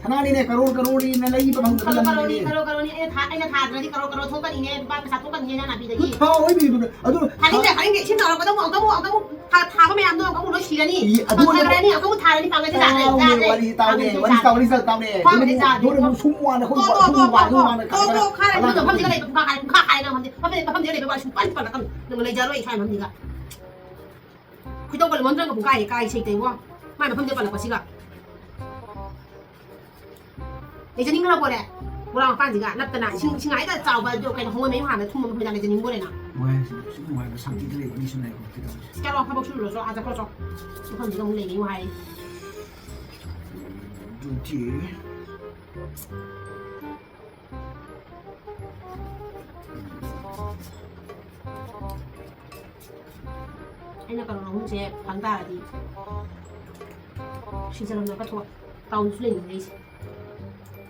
ꯁꯅꯥꯅꯤꯅꯦ, ꯀꯔꯣꯔ ꯀꯔꯣꯔꯅꯤꯅ ꯂꯩꯕ ꯐꯪꯗꯕ ꯀꯔꯣꯔ ꯀꯔꯣꯔꯅꯤ, ꯂꯝꯅꯤꯅꯦ꯫ ꯀꯔꯣꯔ ꯀꯔꯣꯔꯅꯤ꯫ ꯑꯩꯅ ꯊꯥ-, ꯑꯩꯅ ꯊꯥꯗ꯭ꯔꯗꯤ ꯀꯔꯣꯔ ꯀꯔꯣꯔ ꯊꯣꯛꯀꯅꯤꯅꯦ, ꯂꯨꯄꯥ ꯄꯩꯁꯥ ꯊꯣꯛꯀꯅꯤꯅꯦ ꯏꯟꯖꯥꯡ ꯅꯥꯄꯤꯗꯒꯤ꯫ ꯊꯥꯎ ꯑꯣꯏꯕꯤꯕꯗꯣ ꯑꯗꯨ ꯊꯥꯅꯤꯡꯗꯦ, ꯊꯥꯅꯤꯡꯗꯦ꯫ ꯏꯁꯤꯡ ꯇꯧꯔꯛꯄꯗ ꯑꯃꯨꯛ, ꯑꯃꯨꯛ, ꯑꯃꯨꯛ, ꯑꯃꯨꯛ ꯊꯥ-, ꯊꯥꯕ ꯃꯌꯥꯝꯗꯣ ꯑꯃꯨꯛ ꯂꯣꯏ ꯁꯤꯔꯅꯤ꯫ ꯏ, ꯑꯗꯨ ꯊꯥꯔꯅꯤ, ꯑꯃꯨꯛ ꯊꯥꯔꯅꯤ, ꯄꯥꯡꯒꯜꯁꯦ ꯌꯥꯗ꯭ꯔꯦ, ꯇꯥꯎꯅꯦ, ꯌꯥꯗ꯭ꯔꯦ꯫ ꯋꯥꯔꯤ ꯇꯥꯎꯅꯦ, ꯄꯥꯡꯒꯜꯁꯦ ꯋꯥꯔꯤ ꯌꯥꯗ꯭ꯔꯦ꯫ ꯇꯥꯎ, ꯋꯥꯔꯤ ꯇꯥꯎꯅꯦ꯫ ꯄꯥꯡꯒꯜꯁꯦ ꯗꯣꯔꯦ, ꯌꯥꯗ꯭ꯔꯦ꯫ ꯗꯣꯔꯦ ꯃꯨꯛ ꯁꯨꯝ ꯋꯥꯅ ꯑꯩꯈꯣꯏ ꯇꯣꯛ, ꯋꯥ-, ꯇꯣꯛ, ꯁꯨꯝ ꯇꯣꯛ, ꯋꯥꯅ, ꯇꯣꯛ, ꯁꯨꯝ ꯇꯣꯛ, ꯋꯥꯅ ꯇꯣꯛ, ꯈꯜꯂꯒ ꯇꯣꯛ, ꯈꯔ ꯈꯜꯂꯒ ꯂꯩꯕ ꯃꯐꯝꯁꯤꯒ ꯂꯩꯕ ꯄꯨꯡꯈꯥ ꯀꯥꯏ, ꯄꯨꯡꯈꯥ ꯀꯥꯏ ꯅꯪ ꯃꯐꯝꯁꯦ, ꯃꯐꯝꯁꯤꯒ ꯂꯩꯕ ꯋꯥ ꯁꯨꯡꯄꯟ ꯄꯜꯂꯛꯀꯅꯨ꯫ ꯅꯪ ꯂꯩꯖꯔꯣꯏ ꯏꯁꯥ ꯃꯐꯝꯁꯤꯒ꯫ ꯈꯣꯏꯗꯧ ꯄꯜꯂꯦ, ꯃꯣꯟꯗ꯭ꯔꯪꯒ ꯄꯨꯡꯀꯥꯏ ꯀꯥꯏ ꯁꯩꯇꯩꯕꯣ꯫ ꯃꯥꯏ ꯃꯐꯝꯁꯦ ꯄꯜꯂꯛꯄꯁꯤꯒ꯫ ꯂꯩꯖꯅꯤꯡꯈ꯭ꯔ ꯄꯣꯔꯦ꯫ ꯕꯣꯔꯥ ꯃꯄꯥꯟꯁꯤꯒ ꯅꯞꯇꯅ ꯏꯁꯤꯡ, ꯏꯁꯤꯡ ꯍꯥꯏꯗ ꯆꯥꯎꯕ ꯑꯗꯣ ꯀꯩꯅꯣ ꯍꯉꯣꯏ ꯃꯌꯨꯡ ꯍꯥꯟꯅ ꯊꯨꯝꯕ ꯃꯐꯝꯗ ꯂꯩꯖꯅꯤꯡꯕꯣꯔꯦ ꯅꯪ꯫ ꯃꯣꯏ ꯁꯨꯝ ꯅꯨꯡꯉꯥꯏꯕ ꯁꯥꯟꯇꯤꯗ ꯂꯩꯕ ꯃꯤꯁꯨ ꯂꯩꯀꯣ, ꯀꯩꯗꯧꯔꯦ? ꯆꯠꯂꯣ, ꯊꯕꯛ ꯁꯨꯔꯨꯔꯣ, ꯆꯠꯂꯣ, ꯑꯥ ꯆꯠꯈ꯭ꯔꯣ, ꯆꯠꯂꯣ꯫ ꯃꯐꯝꯁꯤꯗ ꯑꯃꯨꯛ ꯂꯩꯅꯤꯡꯉꯨ ꯍꯥꯏꯔꯤ꯫ ꯑꯗꯨꯗꯤ ꯑꯩꯅ ꯀꯔꯣꯔ ꯑꯍꯨꯝꯁꯦ ꯐꯪ ꯇꯥꯔꯗꯤ ꯁꯤꯖꯔꯝꯅ ꯀꯠꯊꯣꯛ ꯇꯥꯎꯟꯁꯨ ꯂꯩꯅꯤꯡꯉꯦ ꯑꯩꯁꯦ꯫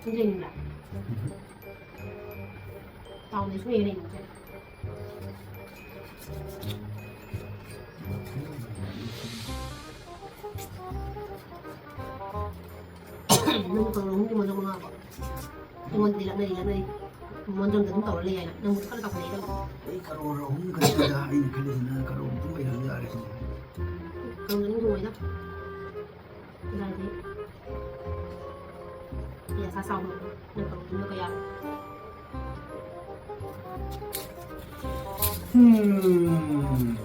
ꯅꯪ ꯂꯩꯅꯤꯡꯕ꯭ꯔꯥ? ꯇꯥꯎꯟꯗꯁꯨ ꯂꯩ ꯂꯩꯅꯤꯡꯉꯦ꯫ ꯅꯪ ꯀꯔꯣꯔ ꯑꯍꯨꯝꯒꯤ ꯃꯊꯛ ꯃꯉꯥꯕꯣ? ꯑꯩꯉꯣꯟꯗꯗꯤ ꯂꯛꯅꯔꯤ, ꯂꯛꯅꯔꯤ꯫ ꯃꯣꯟꯗ꯭ꯔꯪꯗ ꯑꯗꯨꯝ ꯇꯧꯔ ꯂꯩ ꯍꯥꯏꯅ꯫ ꯅꯪꯕꯨ ꯈꯔ ꯇꯧꯈꯠꯂꯛꯏ ꯅꯪ꯫ ꯑꯩ ꯀꯔꯣꯔ ꯑꯍꯨꯝ ꯈꯛꯇꯗ ꯑꯩꯅ ꯈꯜꯂꯤꯁꯤꯅ ꯀꯔꯣꯔ ꯑꯃꯇꯪ ꯑꯣꯏꯔꯁꯨ ꯌꯥꯔꯦ ꯁꯤꯅꯤ꯫ ꯀꯔꯣꯔ ꯑꯅꯤ ꯊꯣꯛꯑꯣꯏꯗ꯫ ꯀꯗꯥꯏꯗꯩ? ꯑꯁꯥꯎꯕ ꯅꯠꯇ꯭ꯔꯣ? ꯑꯗꯨꯅ ꯀꯌꯥ? ꯎꯝ꯫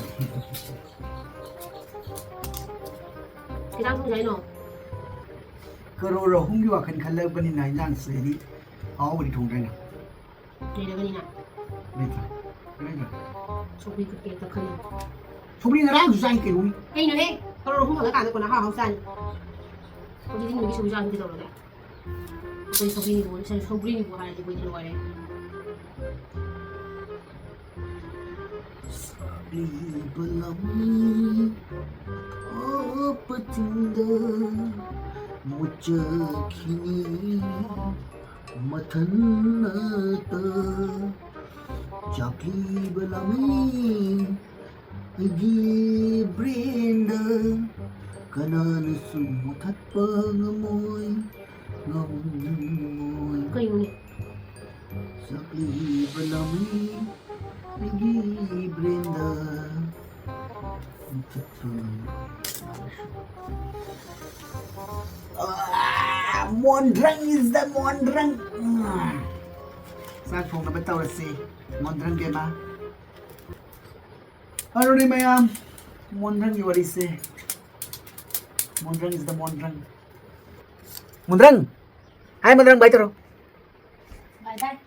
ꯀꯩ ꯏꯟꯖꯥꯡ ꯊꯣꯡꯁꯦ ꯍꯥꯏꯅꯣ? ꯀꯔꯣꯔ ꯑꯍꯨꯝꯒꯤ ꯋꯥꯈꯜ ꯈꯜꯂꯕꯅꯤꯅ ꯏꯟꯖꯥꯡꯁꯦ ꯑꯩꯗꯤ ꯑꯍꯥꯎꯕꯗꯤ ꯊꯣꯡꯗ꯭ꯔꯦꯅ꯫ ꯂꯩꯔꯒꯅꯤꯅ꯫ ꯂꯩꯇ꯭ꯔꯦ꯫ ꯂꯩꯇ꯭ꯔꯦ꯫ ꯁꯧꯒ꯭ꯔꯤ ꯈꯛꯇ ꯍꯦꯛꯇ ꯈꯜꯂꯤ꯫ ꯁꯧꯒ꯭ꯔꯤ ꯉꯔꯥꯡꯁꯨ ꯆꯥꯏ ꯀꯩꯅꯣ꯫ ꯀꯩꯅꯣꯍꯦ? ꯀꯔꯣꯔ ꯑꯍꯨꯝ ꯐꯪꯉꯀꯥꯟꯗ ꯀꯣꯟꯅ ꯑꯍꯥꯎ ꯑꯍꯥꯎ ꯆꯥꯅꯤ꯫ ꯍꯧꯖꯤꯛꯇꯤ ꯅꯨꯃꯤꯠꯀꯤ ꯁꯧꯒ꯭ꯔꯤ ꯆꯥꯕꯗꯤ ꯇꯧꯔꯒꯦ꯫ ꯑꯩꯈꯣꯏ ꯁꯧꯒ꯭ꯔꯤꯅꯤꯕꯨ, ꯁꯧꯒ꯭ꯔꯤꯅꯤꯕꯨ ꯍꯥꯏꯔꯗꯤ ꯑꯩꯈꯣꯏꯗꯤ ꯂꯣꯏꯔꯦ꯫ ꯁꯥꯠꯂꯤꯕ ꯂꯝ ꯑꯄꯥ ꯆꯤꯡꯗ ꯃꯨꯠꯆꯈꯤꯅꯤ ꯃꯊꯟꯅꯇ꯫ ꯆꯥꯛꯂꯤꯕ ꯂꯝ ꯑꯩꯒꯤ ꯕ꯭ꯔꯦꯟꯗ ꯀꯅꯥꯅꯁꯨ ꯃꯨꯊꯠꯄ ꯉꯝꯃꯣꯏ, ꯉꯝꯃꯣꯏ꯫ ꯀꯩꯅꯣꯅꯦ? ꯆꯥꯛꯂꯤꯕ ꯂꯝ ꯑꯩꯒꯤ ꯕ꯭ꯔꯦꯟꯗ ꯃꯨꯊꯠꯄ ꯉꯝꯃꯣꯏ꯫ ꯑꯥ, ꯃꯣꯟꯗ꯭ꯔꯪ is the ꯃꯣꯟꯗ꯭ꯔꯪ꯫ ꯆꯥꯛ ꯊꯣꯡꯅꯕ ꯇꯧꯔꯁꯤ꯫ ꯃꯣꯟꯗ꯭ꯔꯪ ꯕꯦꯃꯥ꯫ ꯑꯗꯨꯅꯤ ꯃꯌꯥꯝ, ꯃꯣꯟꯗ꯭ꯔꯪꯒꯤ ꯋꯥꯔꯤꯁꯦ꯫ ꯃꯣꯟꯗ꯭ꯔꯪ is the ꯃꯣꯟꯗ꯭ꯔꯪ꯫ ꯃꯣꯟꯗ꯭ꯔꯪ! ꯍꯥꯏ ꯃꯣꯟꯗ꯭ꯔꯪ, bye ꯇꯧꯔꯣ꯫ Bye bye꯫